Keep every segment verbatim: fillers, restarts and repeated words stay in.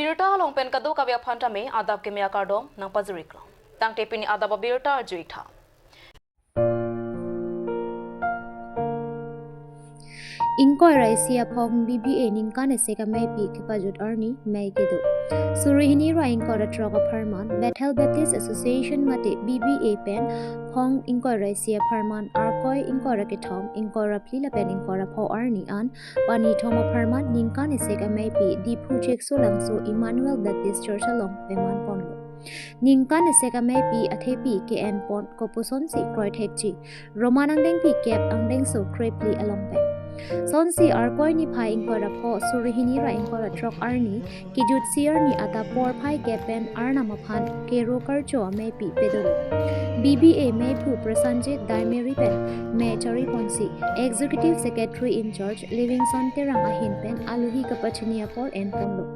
Birta along pen kadokave aphan tame adap keme akardom nangpajiriklo. Tangte pini adap abirta arjuitha. Ingkoi ra isi aphong B B A ningkan isi ameipi kepajut arni mei kedo. Suri hini ra ingkoi ra throk apharman Bethel Baptist Association mate B B A pen phong ingkoi ra isi apharman Arkoi ingkoi ra kethom, ingkoi ra phli lapen ingkoi ra pho arni an Pani thom apharman ningkan isi ameipi Diphu Cheksolangso Emmanuel Baptist Church along peman ponlo. Ningkan isi ameipi athepi ke-en pon kopusonsi kroithekji Roman angdengpi kep angdengso krephli along pen. Sonsi Arkoi niphai ingkoi ra pho suri hini ra ingkoi ra throk arni kijutsi arni adap porphai kep pen Arnam aphan kero karcho ameipi pedolo. B B A meiphu Prasanjit Daimeri pen mei chari ponsi Executive Secretary in Charge Livingstone Terang ahin pen alohi kapachini apor en ponlo.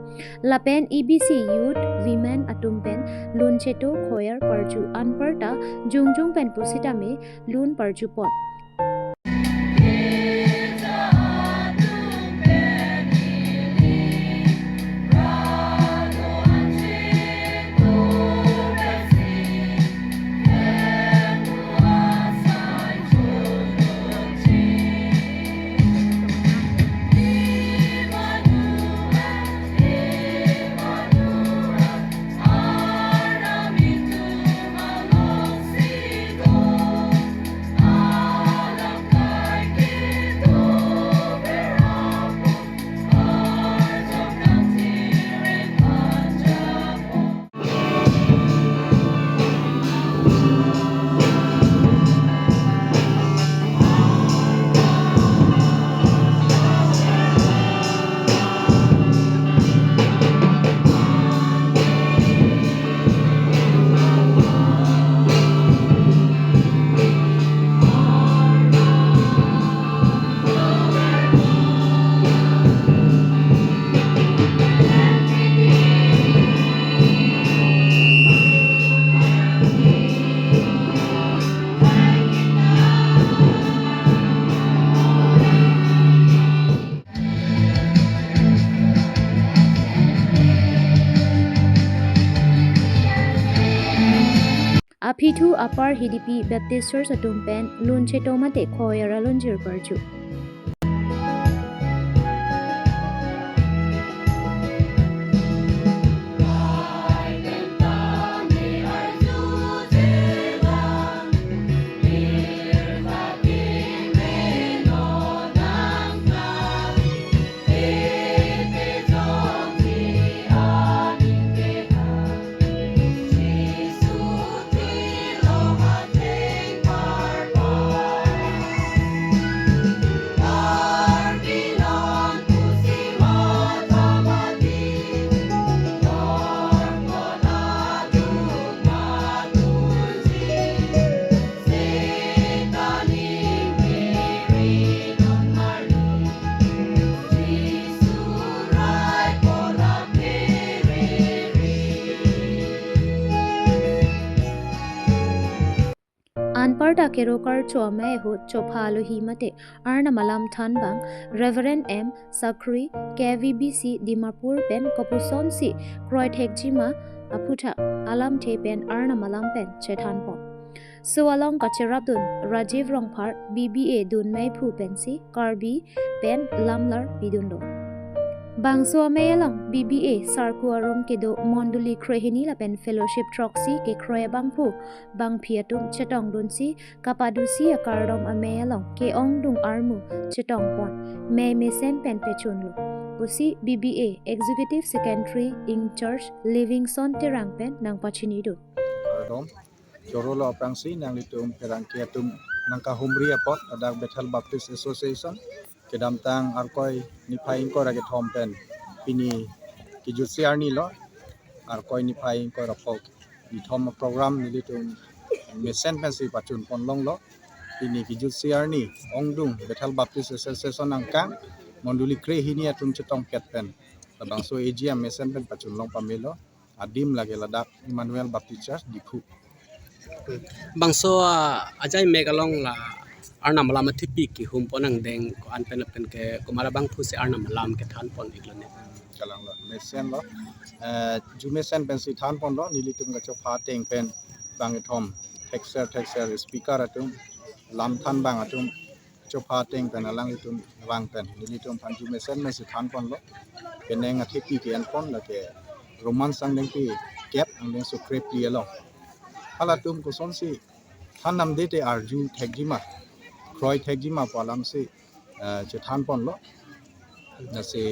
Lapen E B C Youth, Women atum pen lun cheto choir parju anparta jongjong pen pusitame lun parju pon. Aphi thu apar Hidipi Baptist Church atum pen lun cheto mate choir alunjir parju. Anparta kero karcho amei ahut chopha alohi mate Arnam alam thanbang Reverend M Sakri, K V B C Dimapur pen kopusonsi kroithekjima aphuthak alamthe pen Arnam alam pen chethan pon. So along kacherapdun Rajiv Rongphar, B B A dun meiphu pensi Karbi pen lamlar pidunlo. Bangso amei along B B A sarku arum kedo mondoli krehini lapen fellowship throksi kekroi abangphu bangphi atum chetongdunsi kapadusi akardom amei along ke-ongdung armu chetong pon mei mesen pen pechunlo pusi B B A Executive Secretary in Charge Livingstone Terang pen nangpachinidun. Kardom. Chorolo aphrangsi nanglitum pherangke atum nangkahumri apot ladak Bethel Baptist Association kedamtang Arkoi niphai ingkoi ra kethom pen pini kijutsi arni lo, Arkoi niphai ingkoi ra pho nithom program nelitum mesen pensi pachun pon longlo. Pini kijutsi arni ongdung Bethel Baptist Association angkang mondoli krehini atum chetongpet pen labangso A G M mesen pen pachun long pamelo. Adim lake ladak Emmanuel Baptist Church, Diphu. Bangso, ah, ajai mek along la Arnam alam athepi kehum pon angdeng ko-an pen lapen ke komat abangphu si Arnam alam kethan pon iklo ne? Kalang lo, mesen lo. Eh, arjumesen pensi than pon lo, nelitum kachopha ateng pen bangkethom thekser thekser speaker atum, lamthan abang atum, chopha ateng pen alanglitum vang pen nelitum aphan arjumesen mesen than pon lo. Penang athepi ke-en pon lake Roman angdengpi kep angdengso krephli along. Halatum kosonsi than namde te arju thekji ma, kroi thekji ma pu alamsi, eh, chethan pon lo. Lasi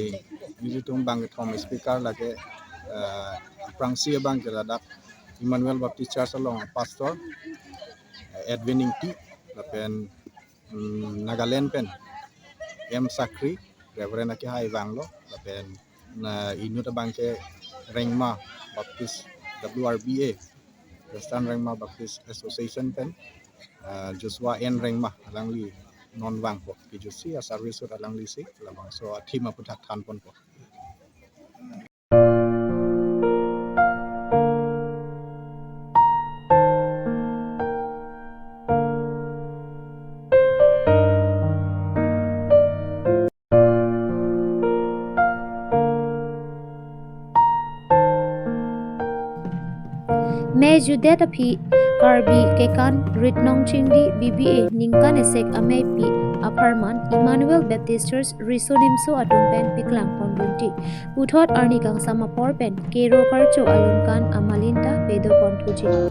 nelitum bangkethom speaker lake, eh, aphrangsi abang ke ladak Emmanuel Baptist Church along pastor, eh, Edwin Ingti, lapen, mm, Nagaland pen M Sakri, Reverend akehai vanglo, lapen na inut abang ke Rengma Baptist W R B A, Western Rengma Baptist Association pen, ah, Joshua N Rengma, alangli non vangpo. Kejutsi a-service ahut alanglisi labangso a-theme aputhak than ponpo. Mei jutdet aphi Karbi kekan Ritnong Chingdi B B A ningkan isi ameipi apharman Emmanuel Baptist Church Riso Nimso atum pen paklang pon dunji. Puthot arni kangsam apor pen kero karcho alun kan amalin ta pedo pon thuji.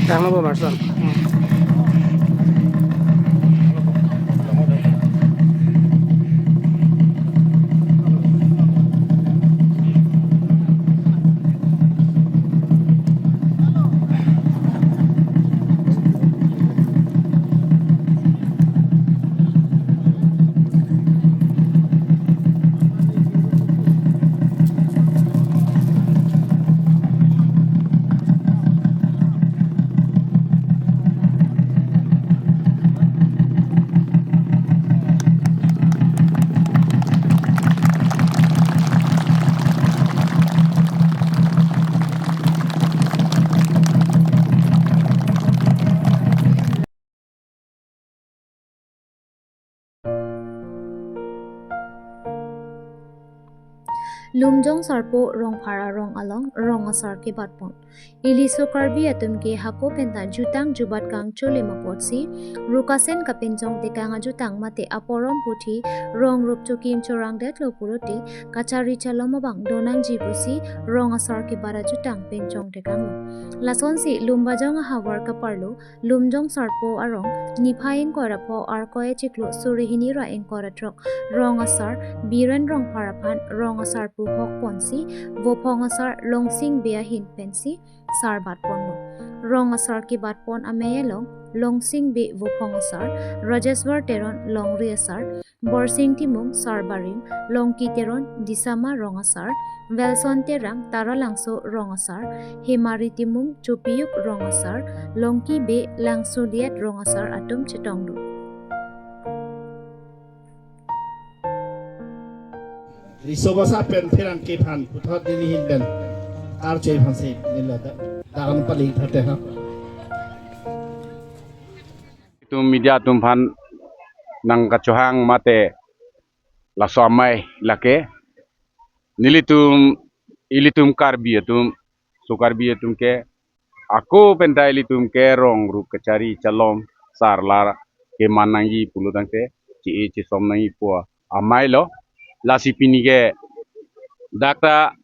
Tanglo bo Marson. Lumjong Sarpo Rongphar arong along rong asar kebatpon. Iliso Karbi atum ke hako penta jutang jubat kangcholim apotsi, Rukasen kapinchong tekang ajutang mate aporom puthi rong rup chokim chorangdetlo pulote, kachari chalom abang donangji pusi rong asar kebat ajutang pinchong tekanglo. Lasonsi Lumbajong ahavar kaparlo, Lumjong Sarpo arong, niphai ingkoi ra pho Arkoi achiklo suri hini ra ingkoi ra throk, rong asar Biren Rongphar aphan rong asar pu hokponsi, vophong asar Longsing Bey ahin pensi sar batponlo. Rong asar kebatpon amei along, Longsing Bey, vophong asar Rajeswar Teron, longri asar Borsing Timung, sar barim, Longki Teron, Disama rong asar, Welson Terang, Taralangso rong asar, Hemari Timung, Chopiyuk rong asar, Longki Bey, Langsuliat rong asar atum chetongdun. Riso Basa pen pherangke aphan puthot neli ahin pen archoi aphansi neli la da, dakan pali thate ha. Itum media atum aphan nangkachohang mate laso amei lake, nelitum, ilitum Karbi atum, so Karbi atum ke ako penta ilitum ke rong rup kachari chalom sar lar keman nangji pulo tangte, che-e chesom nangji pu amei lo. Lasi pini ke dak ta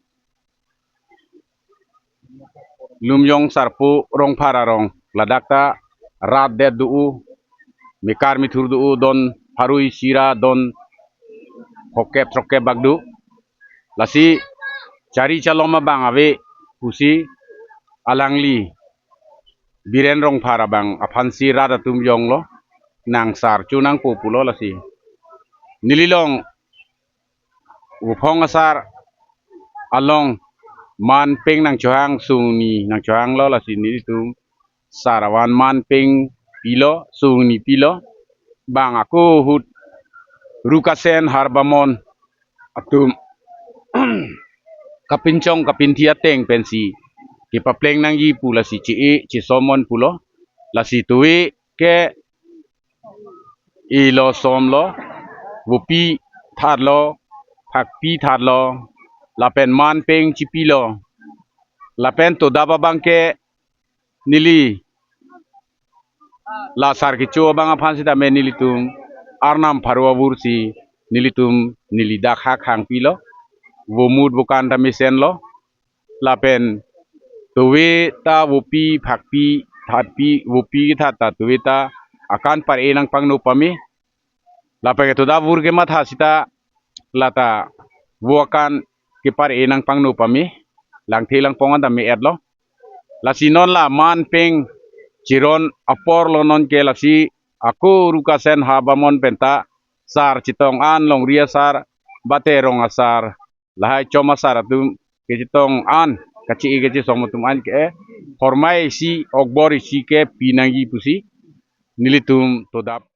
Lumjong Sarpo Rongphar arong, ladak ta rat det do-o, mekar methur do-o, don pharo isi ra don phokep throkkep bak do. Lasi chari chalom abang ave pusi alangli Biren Rongphar abang aphansi rat atum jonglo, nang sar chonangpo pulo. Lasi neli along vophong asar along man peng nangchohang, sungni nangchohanglo. Lasi nelitum sar avan man peng pilo, sungni pilo. Bang ako ahut Rukasen Harbamon atum kapinchong kapinthi ateng pensi kepapleng nangji pu, lasi che-e chesomnon pulo. Lasi tove ke elo somlo, vopi thatlo, phakpi thatlo, lapen man peng chipilo. Lapen todap abang ke neli la sar kecho abang aphan sitame nelitum arnam pharo avur si nelitum neli dak hak hangpilo, vomut vokan ta mesenlo. Lapen tove ta vopi phakpi thatpi, vopi kethat ta tove ta akan par-e nangpangno pame. Lapen ke todap avur kematha sita lata vo akan kepar-e nangpangno pame, langthe langpong an ta me-etlo. Lasi non la man peng chiron aporlo non ke. Lasi ako Rukasen Harbamon penta sar chetong an, longri asar, bate rong asar, lahai chom asar atum kechetong an, kache-e kechesong atum an ke, hormai isi, okbor isi ke pinangji pusi nelitum todap.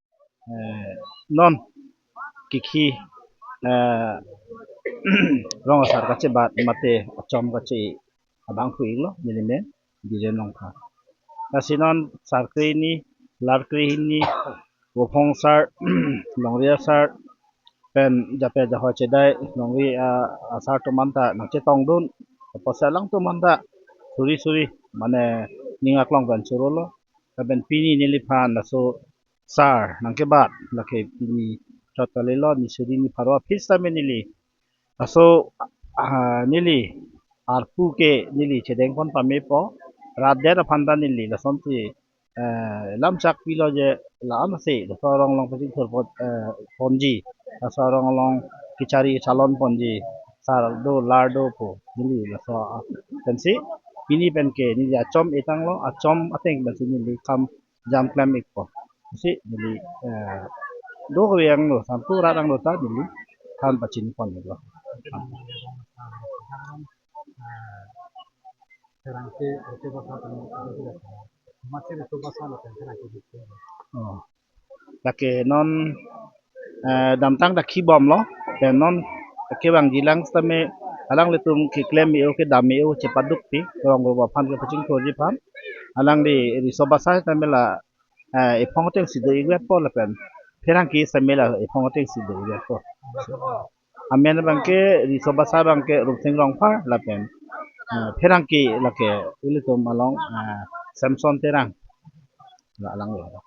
Eh, non kikhi, eh, rong asar kachebat mate achom kache abang pu-iklo, neli men Biren Rongphar. Lasi non sar kre hini, lar kre hini, vophong asar, longri asar, pen jape jahoi chedai longri, ah, asar atum anta nangchetongdun. Apotsi alangtum anta suri suri, mane ning aklong pen chorolo. Lapen pini neliphan laso sar nangkebat lake pini chot kalilo, ni suri ni pharo aphi sitame neli laso, ah, neli arpu ke neli chedengpon pamepo. Rat det aphan ta neli lasonsi, eh, lamchak pilo je la-an si laso arong along pachingthur pon, eh, ponji, laso arong along kachari chalom ponji, sar do lar do pu neli laso, ah, pensi pini pen ke neli achom etanglo, achom ateng pensi neli kam jam klem-ikpo. Si neli, eh, do kave angno, santu rat angno ta neli than pachini pon-iklo. Oh. Lake non, eh, damtang ta khibomlo, pen non kevangji lang sitame alanglitum keklem me-o kedam me-o chepadukpi, rong rup aphan kepachingthurji aphan. Alangli Riso Basa sitame la, eh, ephong atengsi do-ikvetpo lapen pherangke sitame la ephong atengsi do-ikvetpo. Amen abangke, riso basa abangke Rupsing Rongphar lapen, eh, pherangke lake ilitum along, eh, Samson Terang. La alang lo.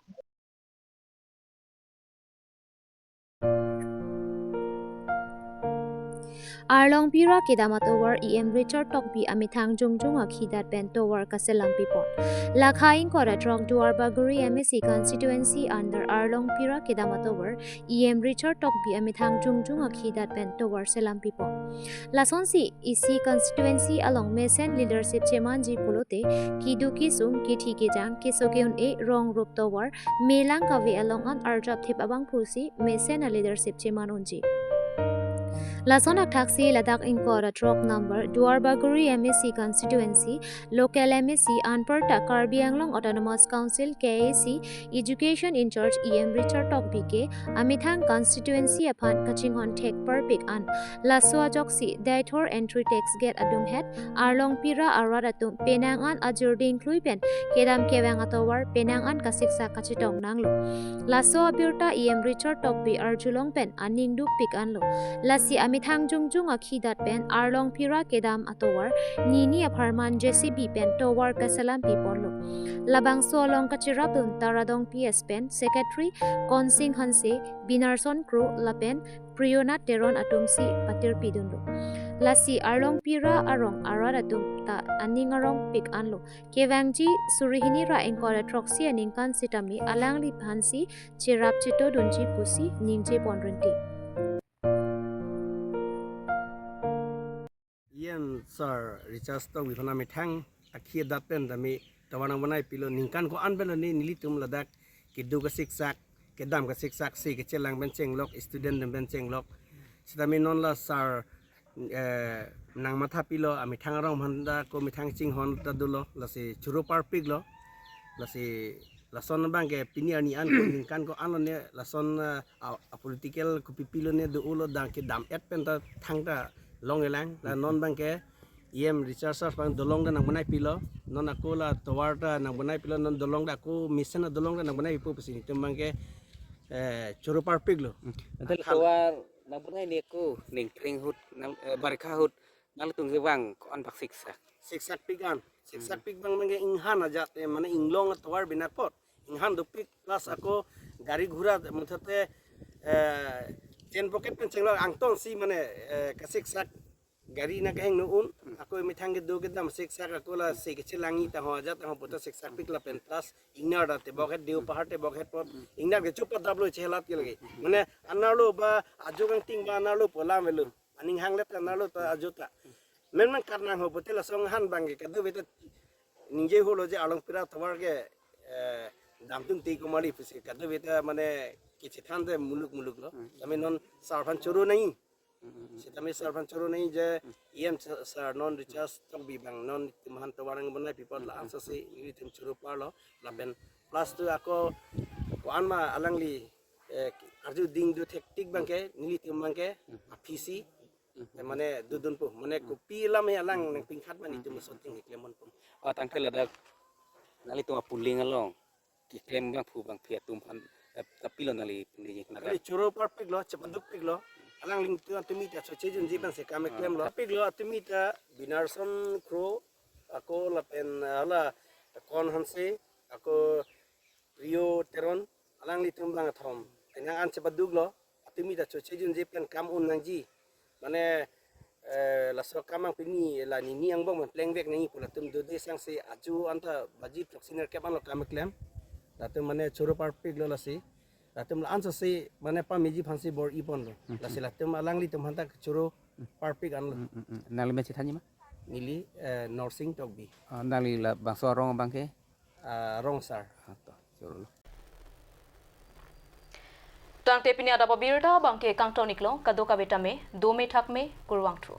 Arlong Pira kedam atovar E M Richard Tokbi amethang jongjong akhidat pen tovar kaselam pipon. Lakha ingkoi ra throk Duarbagori M A C constituency under Arlong Pira kedam atovar E M Richard Tokbi amethang jongjong akhidat pen tovar selam pipon. Lasonsi isi constituency along mesen leadership chemanji pulote keduk kesung, kethi kejang, keso ke-un-e, rong rup tovar, melang kave along an arjap thip abang pusi mesen a leadership cheman unji. Lason athak si ladak ingkoi ra throk number Duarbagori M A C constituency, local M A C anparta Karbi Anglong Autonomous Council, K A A C, Education in-charge E M Richard Tokbi ke amethang constituency aphan kachinghon thek parpik an. Laso ajoksi Deithor entry tax gate adunghet Arlong Pira arat atum penang an ajor dingklui pen kedam kevang atovar penang an kasiksak kachetong nanglo. Laso abirta E M Richard Tokbi arjulong pen aning dukpik anlo. Lasi amethang jongjong akhidat pen Arlong Pira kedam atovar nini apharman J C B pen tovar kaselam piponlo. Labangso along kachirapdun Taradong P S pen Secretary Konsing Hanse, Binarson Kro lapen Priyona Teron atumsi patirpidunlo. Lasi Arlong Pira arong arat atum ta aning arongpik anlo. Kevangji suri hini ra ingkoi ra throksi aningkan sitame alangliphansi cherap chetodunji pusi ningje pon rinti. E M Sir Richard Tokbi aphan amethang akhidat pen tame tovar nangbanai pilo, ningkan ko-an pen lo ne nelitum ladak keduk kasiksak, kedam kasiksak, se kechelang pen chenglok, student atum pen chenglok. Sitame non la sir, eh, nangmatha pilo, amethang arong aphan ta ko methang chinghon ta dolo, lasi choro parpiklo, lasi lason abangke pini arni an ko ningkan ko-an lo ne lason, eh, a, a political kopi pilo ne do-olo, dang kedam-et pen ta thangta longelang. La non abangke E M Richard Sir abang dolong ta nangbanai pilo, non ako la tovar ta nangbanai pilo, non dolong ta ako mesen adolong ta nangbanai pipo pusi nelitum abangke, eh, choro parpiklo. Hmm. Ante hal- tovar nangbanai ne ako ningkreng ahut, nang, eh, barikha ahut, nangtum kevang ko-an bak siksak. Siksak pik an. Siksak pik abang abangke inghan ajat, eh, mane inglong atovar binakpot. Inghan dopik plus ako gari ghura muthate, eh, chen pocket pen chenglok angtong si mane, eh, kasiksak gari nangkehang nu un. Ako methang kedo kedam siksak ako la se kechelang-i ta ho ajat ho puta siksak pik lapen plus ingnar ta tebok het deu pahar tebok het pot. Ingnar ke chupa daplo chelat ke lagi. Mane anerlo ba ajo kangting ba anerlo polam velo. Aning hanglet anerlo ta ajo ta. Men men karnang ho puti lason han abangke kadokave ta ningje holo je Arlong Pira tovar ke, eh, damtum ti komali pusi kadokave ta mane kechethan te muluk muluk lo. Hmm. Tame non sir aphan choro nangji. Hmm, hmm, hmm. Sitame sir aphan choro nangji je E M sir, sir non Richard Tokbi abang nelitum aphan tovar nangbanai pipot la-an sasi nelitum choro parlo lapen plus tu ako ko-an ma alangli, eh, arju ding do thektik abangke nelitum abangke aphisi. Hmm. Mane dodunpo, mane kopi alam he alang nangpingkhat mane itum shooting keklem ponpo. Oh, tangte ladak nanglitum apuling along keklem abangphu abangpi atum aphan, eh, apilo nangli pini nangli ladak choro parpiklo, chepadukpiklo. Alanglitum atumi ta choche junji abangsi kam keklemlo. Ah. Parpiklo atumi ta Binarson Kro, ako lapen, eh, hala Kon Hanse, ako Rio Teron, alanglitum abang athom. Penang an chepaduklo, atumi ta choche junji pen kam un nangji. Mane, eh, laso kam abang pini la nini angbong pen plengvek nangji pu latum dode sangsi ajo anta baji throksi nerkep anlo kam keklem. Latum mane choro parpiklo lasi. Latum la-an sasi mane pameji aphansi bor-i ponlo. Hmm, hmm. Lasi latum alanglitum aphanta choro parpik anlo. Hmm, hmm, hmm. Nangli men chethanji ma? Neli, eh, Norsing Tokbi. Ah, nangli labangso arong abangke? Ah, rong sir. Ah, to, choro lo. Tangte pini adap abirta abangke kangton-iklo, kadokave tame dome thakme, kurvangthu.